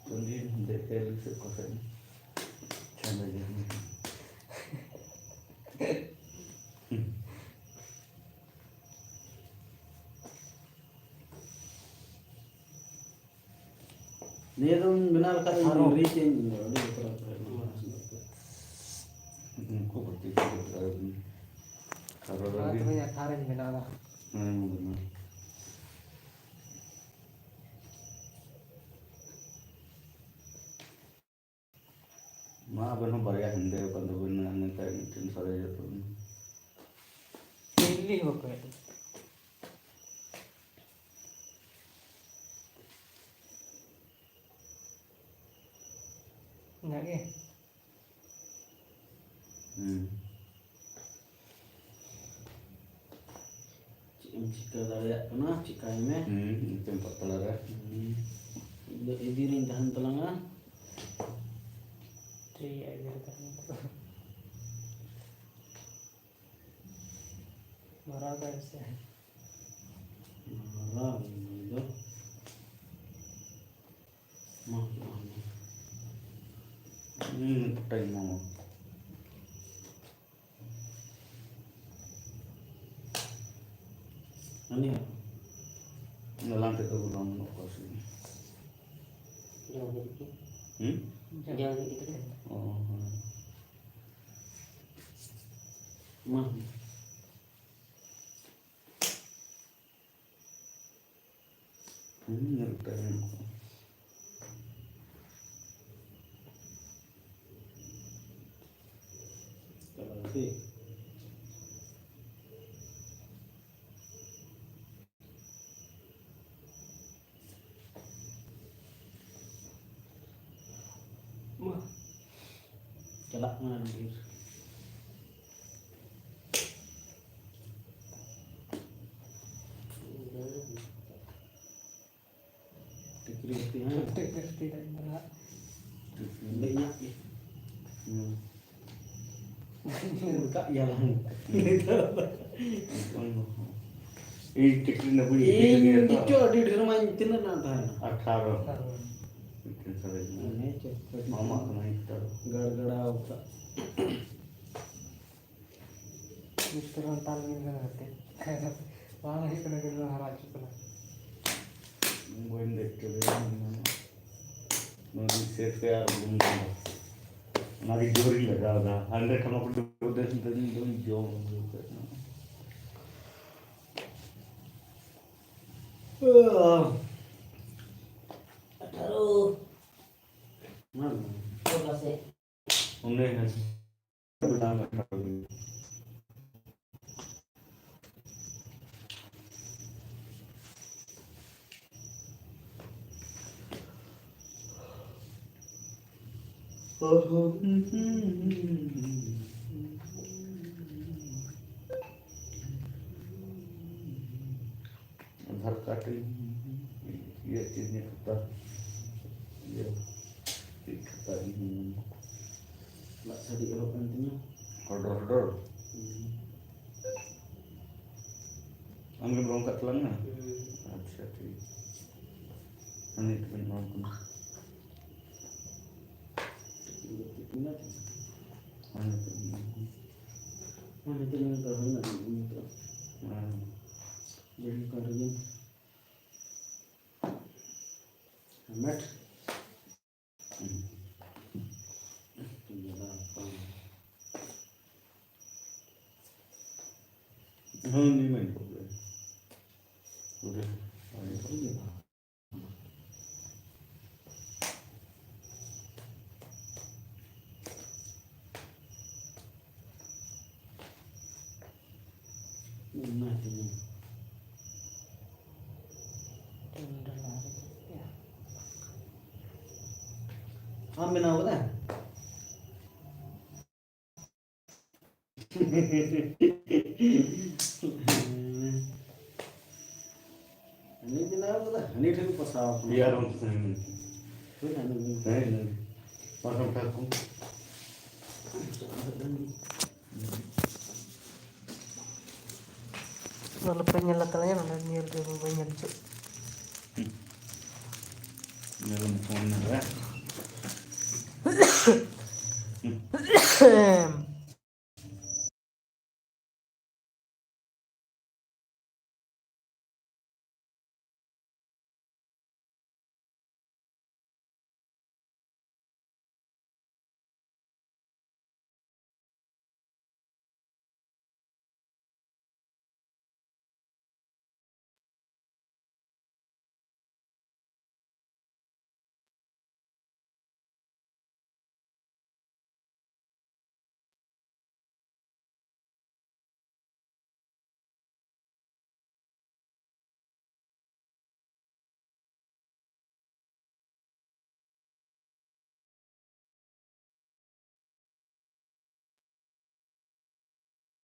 ᱯᱟᱹᱧᱡᱤ ᱫᱮᱡ ᱠᱟᱭ ᱞᱟᱹᱜᱤᱫ ᱥᱮ ᱚᱠᱟ ᱥᱮᱫ ᱨᱮ? ᱪᱷᱟᱸᱫᱟ ᱡᱟᱦᱟᱸ᱾ ᱱᱤᱭᱟᱹ ᱫᱚᱧ ᱵᱮᱱᱟᱣ ᱞᱮᱠᱷᱟᱡ ᱤᱧ ᱟᱨᱦᱚᱸ᱾ ᱨᱤᱪ ᱤᱧ ᱟᱹᱰᱤ ᱵᱚᱛᱚᱨ ᱟᱹᱭᱠᱟᱹᱣᱟ᱾ ᱩᱱᱠᱩ ᱵᱷᱚᱨᱛᱤ ᱠᱚ ᱵᱮᱱᱟᱣ ᱫᱤᱧ᱾ ᱟᱨᱦᱚᱸ ᱢᱟ ᱨᱮᱰᱤ᱾ ᱛᱚᱵᱮ ᱟᱴᱷᱟᱨᱚᱧ ᱵᱮᱱᱟᱣ ᱫᱟ᱾ ᱦᱮᱸ, ᱢᱟ ᱵᱮᱱᱟᱣ᱾ ᱢᱟ ᱟᱵᱮᱱ ᱦᱚᱸ ᱵᱟᱨᱭᱟ ᱦᱮᱸᱫᱮ ᱵᱟᱸᱫᱮ ᱵᱮᱱ, ᱱᱮᱛᱟᱨ ᱢᱤᱫᱴᱮᱱ ᱥᱟᱫᱟ ᱡᱚᱛᱚ ᱵᱮᱱ᱾ ᱤᱞᱤ ᱦᱚᱸ ᱵᱟᱠᱚ ᱦᱮᱡ ᱞᱮᱱᱟ᱾ ᱤᱱᱟᱹᱜ ᱜᱮ᱾ ᱦᱩᱸ᱾ ᱪᱮᱫ ᱮᱢ ᱪᱤᱠᱟᱹ ᱫᱟᱲᱮᱭᱟᱜ ᱠᱟᱱᱟ, ᱪᱤᱠᱟᱹᱭ ᱢᱮ᱾ ᱦᱩᱸ, ᱱᱤᱛᱚᱜ ᱯᱟᱛᱲᱟ ᱨᱮ᱾ ᱦᱩᱸ᱾ ᱤᱧ ᱫᱚ ᱤᱫᱤ ᱨᱤᱧ ᱛᱟᱦᱮᱱ ᱛᱟᱞᱟᱝᱟ᱾ ᱴᱷᱤᱠ ᱜᱮᱭᱟ, ᱤᱫᱤ ᱞᱮᱠᱷᱟᱱ ᱫᱚ᱾ ᱢᱟᱨᱟᱣ ᱫᱟᱭ ᱥᱮ? ᱢᱟᱨᱟᱣ ᱫᱚ᱾ ᱢᱟ, ᱢᱟ, ᱢᱟ᱾ ᱦᱩᱸ, ᱢᱤᱫᱴᱟᱝ ᱢᱟ᱾ ᱟᱹᱞᱤᱧᱟᱜ ᱞᱟᱝ ᱛᱮᱫᱚ ᱵᱟᱹᱱᱩᱜ ᱠᱚᱣᱟ ᱥᱮ᱾ ᱡᱚᱢ ᱞᱟᱹᱜᱤᱫ ᱜᱮ᱾ ᱦᱩᱸ? ᱡᱚᱢ ᱞᱟᱹᱜᱤᱫ ᱜᱮ᱾ ᱚ, ᱦᱳᱭ᱾ ᱢᱟ᱾ ᱦᱩᱸ, ᱧᱮᱞ ᱯᱮ, ᱧᱮᱞ ᱯᱮ᱾ ᱪᱟᱞᱟᱣ ᱴᱷᱤᱠ᱾ ᱢᱟ, ᱪᱟᱞᱟᱜ ᱠᱟᱱᱟ ᱟᱹᱰᱤ ᱰᱷᱮᱨ᱾ ᱴᱤᱠᱨᱤ ᱜᱟᱛᱮ, ᱦᱮᱸ᱾ ᱴᱤᱠᱨᱤ ᱜᱟᱛᱮ ᱨᱮ ᱤᱧ ᱫᱚ ᱱᱟᱦᱟᱜ᱾ ᱴᱤᱠᱨᱤ ᱞᱟᱹᱭ ᱧᱟᱢ ᱜᱮ᱾ ᱦᱩᱸ᱾ ᱚᱱᱠᱟ ᱤᱭᱟᱹ ᱞᱟᱝ᱾ ᱤᱧ ᱴᱤᱠᱨᱤ ᱨᱮᱱᱟᱜ ᱵᱟᱹᱧ ᱤᱧ ᱤᱫᱤ ᱠᱟᱫᱮᱭᱟ ᱛᱚ᱾ ᱱᱤᱛᱚᱜ ᱟᱹᱰᱤ ᱰᱷᱮᱨ ᱢᱟᱧ ᱛᱤᱱᱟᱹᱜ ᱱᱟ ᱛᱟᱦᱮᱱᱟ? ᱟᱴᱷᱟᱨᱚ᱾ ᱟᱴᱷᱟᱨᱚ᱾ ᱢᱤᱫᱴᱮᱱ ᱥᱟᱨᱮᱡ ᱢᱮᱱᱟᱭᱟ᱾ ᱚᱱᱮ ᱪᱚ, ᱢᱟᱢᱟ ᱠᱟᱱᱟᱭ ᱱᱮᱛᱟᱨ᱾ ᱜᱟᱲᱜᱟᱲᱟᱣ ᱠᱟᱜ᱾ ᱢᱤᱥᱴᱟᱨ ᱚᱱᱴᱟᱞ ᱢᱤᱫ ᱫᱷᱟᱣ ᱠᱟᱛᱮ᱾ ᱵᱟᱝ ᱦᱩᱭᱩᱜ ᱠᱟᱱᱟ, ᱜᱟᱹᱰᱤ ᱵᱟᱝ ᱦᱟᱨᱟ ᱦᱚᱪᱚᱜ ᱠᱟᱱᱟ᱾ ᱵᱟᱹᱧ ᱫᱮᱡ ᱠᱟᱫᱮᱭᱟ, ᱱᱚᱣᱟ ᱫᱚ ᱥᱮᱴ ᱨᱮ ᱟᱨ ᱵᱟᱹᱧ ᱧᱟᱢᱟ᱾ ᱚᱱᱟ ᱜᱮ ᱡᱳᱨᱤᱧ ᱞᱟᱜᱟᱣ ᱮᱫᱟ᱾ ᱦᱟᱸᱰᱮ ᱠᱷᱚᱱ ᱠᱚ ᱫᱮᱡ ᱫᱟᱹᱧ, ᱵᱟᱹᱧ ᱡᱚᱢ ᱟᱹᱜᱩ ᱠᱟᱜ᱾ ᱟᱴᱷᱟᱨᱚ᱾ ᱚᱱᱟ ᱫᱚ ᱵᱟᱝ᱾ ᱚᱠᱟ ᱥᱮᱫ? ᱚᱸᱰᱮ ᱦᱮᱸ᱾ ᱟᱫᱷᱟᱨ ᱠᱟᱨᱰ ᱤᱧ ᱤᱭᱟᱹ ᱪᱮᱫ ᱤᱧ ᱠᱷᱟᱛᱟ, ᱤᱭᱟᱹ ᱪᱮᱫ ᱠᱷᱟᱛᱟ ᱤᱧ ᱥᱟᱰᱮ ᱮᱦᱚᱵ ᱮᱱ ᱛᱤᱧᱟ᱾ ᱦᱚᱰᱚᱨ ᱦᱚᱰᱚᱨ᱾ ᱦᱩᱸ᱾ ᱟᱢ ᱜᱮᱢ ᱨᱚᱝ ᱠᱟᱜ ᱛᱟᱞᱟᱝ ᱟ? ᱦᱩᱸ᱾ ᱟᱪᱪᱷᱟ, ᱴᱷᱤᱠ᱾ ᱦᱟᱱᱮ ᱛᱚᱵᱮᱧ ᱮᱢᱟᱢ ᱠᱟᱱᱟ᱾ ᱦᱟᱱᱮ ᱛᱚᱵᱮᱧ ᱮᱢᱟᱢ ᱠᱟᱱᱟ᱾ ᱦᱟᱱᱮ ᱛᱚᱵᱮᱧ ᱮᱢᱟᱢ ᱠᱟᱱᱟ᱾ ᱦᱮᱸ᱾ ᱡᱮᱞᱮᱠᱟ ᱨᱮᱜᱮ ᱦᱮᱞᱢᱮᱴ᱾ ᱦᱮᱸ, ᱱᱤᱭᱟᱹ ᱢᱟ ᱤᱧ ᱠᱚ ᱯᱩᱨᱟᱹ᱾ ᱯᱩᱨᱟᱹ᱾ ᱚᱱᱟ ᱛᱮᱜᱮ᱾ ᱟᱢ ᱵᱮᱱᱟᱣ ᱠᱟᱫᱟ? ᱦᱟᱹᱱᱤ ᱵᱮᱱᱟᱣ ᱠᱟᱫᱟ, ᱦᱟᱹᱱᱤ ᱴᱷᱮᱱ ᱯᱚᱥᱟᱣ ᱠᱟᱱᱟ᱾ ᱤᱭᱟᱹ ᱟᱨ ᱵᱟᱝ ᱛᱟᱦᱮᱱ᱾ ᱦᱳᱭ, ᱦᱟᱹᱱᱤ ᱜᱮ᱾ ᱦᱮᱸ, ᱦᱮᱸ᱾ ᱯᱟᱨᱠᱚᱢ ᱴᱷᱟᱠ ᱠᱚ᱾ ᱟᱞᱚᱯᱮ ᱧᱮᱞ ᱦᱟᱛᱟᱲᱟᱧᱟ, ᱱᱚᱰᱮ ᱧᱮᱞ ᱜᱮ ᱵᱟᱹᱧ ᱧᱮᱞ ᱦᱚᱪᱚᱜ᱾ ᱧᱮᱞ ᱢᱮ, ᱯᱷᱳᱱ ᱨᱮ᱾